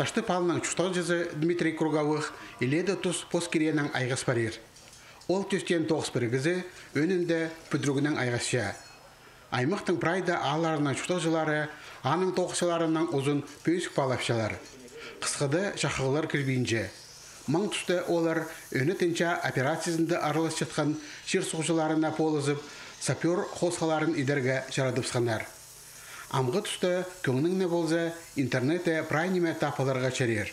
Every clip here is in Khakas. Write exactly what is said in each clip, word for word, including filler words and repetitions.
Таштып аалның чуртағҷызы Дмитрий Круговых илееде тус пос киреенең айғас парир. Ол тӧстеен тоғыс пірігізі ӧӧнінде пӱдірігінең айғасча. Аймахтың прай даа аалларының чуртағҷылары аның тоғысчыларынаң узун пӧзік паалапчалар. Хысхыда чахығлар кірбинче. Маң туста олар ӧӧне тынча операциязында араласчатхан чир-суғҷыларына полызып, сапёр хосхаларын идерге чарадыбысханнар. Амғы туста кӧңнің не полза, интернетте прай ниме таап аларға чарир.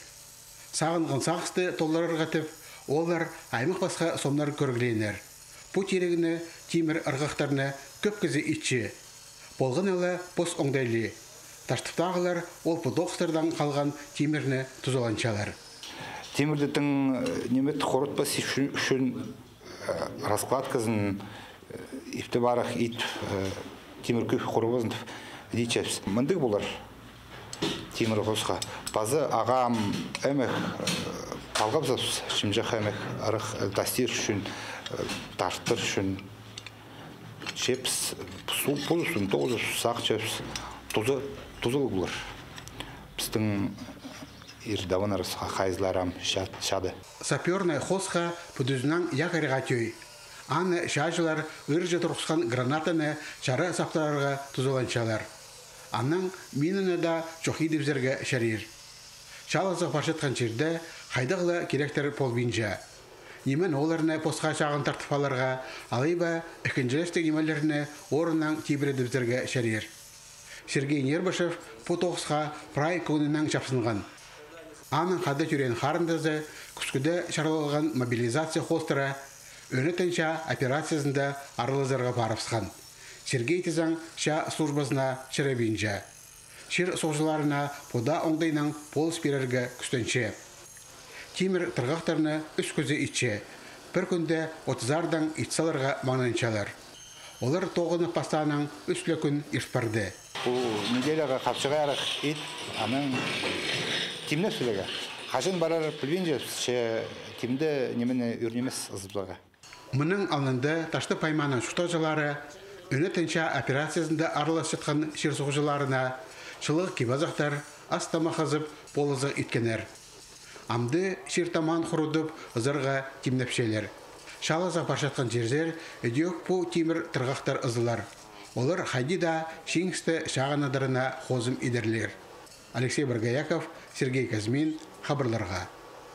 Сағынған сағысты толдырарға тіп, олар аймах-пасха сомнар кӧріглееннер. Пу тирегні, тимір ырғахтарны кӧп кізі итче. Полған ла пос оңдайлы. Таштыптағылар ол пу тоғыстардаң халған тимірні тузаланчалар. Тимірді тың, э, ниме, хорытпас ӱчӱн, ӱчӱн, э, раскладказын, э, ибде парах ит, э, тимір кӧп хорыбазын тіп, итчебіс. Мындағ полар тимір хосха. Паза ағаа ам ӧмек, э, палғабызабыс, чымҷах ӧмек, ырах, э, тастир ӱчӱн, э, тартыр ӱчӱн. Чепс, су, пузысын тоғызып, сағынчабыс, туза, тузалығ полар. Пістің ир-даваннарыбыс, ха-, хайзылар ам ча-, чады. Сапёрнай хосха пу тузынаң якорьға тӧӧй. Аны чааҷылар ырҷы турғысхан гранатаны чара саптырарға тузаланчалар. Анаң минаны даа чох идібізерге чарир. Чаалазығ парчатхан чирде хайдағ ла киректер полбинча. Ниме оларны посха чағын тартып аларға, алай ба ікінҷілестіг нимелерні орыннаң тибіредібізерге чарир. Сергей Нербышев пу тоғысха прай кӧңнінең чапсынған. Аның хада тӧреен харындазы кӱскӱде чарлалған мобилизация хоостыра ӧӧне тынча операциязында аралазарға парыбысхан. Сергей тізең чаа службазына чарабинча. Чир-суғҷыларына пу даа оңдайнаң полыс пирерге кӱстенче. Тимір тырғахтарны ӱс кізі итче. Пір кӱнде отызардаң ит саларға маңнанчалар. Олар тоғынып пастаанаң ӱс ле кӱн ирт парды. Пу неделяға хапчығарах ит, анаң тимнеп саларға. Хаҷан парар, пілбинчебіс, че тимде нимені ӱр нимес ызыбызарға. Мының алнында Таштып аймааның чуртағҷылары ӧӧне тынча операциязында араласчатхан чир-суғҷыларына чылығ кип-азахтар, ас-тамах ызып, полызығ иткеннер. Амды чир-тамаан хурудып, ызарға тимнепчелер. Чаалазығ парчатхан чирзер ідӧк пу тимір тырғахтар ызылар. Олар хайди даа чиңісті чағын адырына хозым идерлер. Алексей Боргояков, Сергей Казьмин, хабарларға.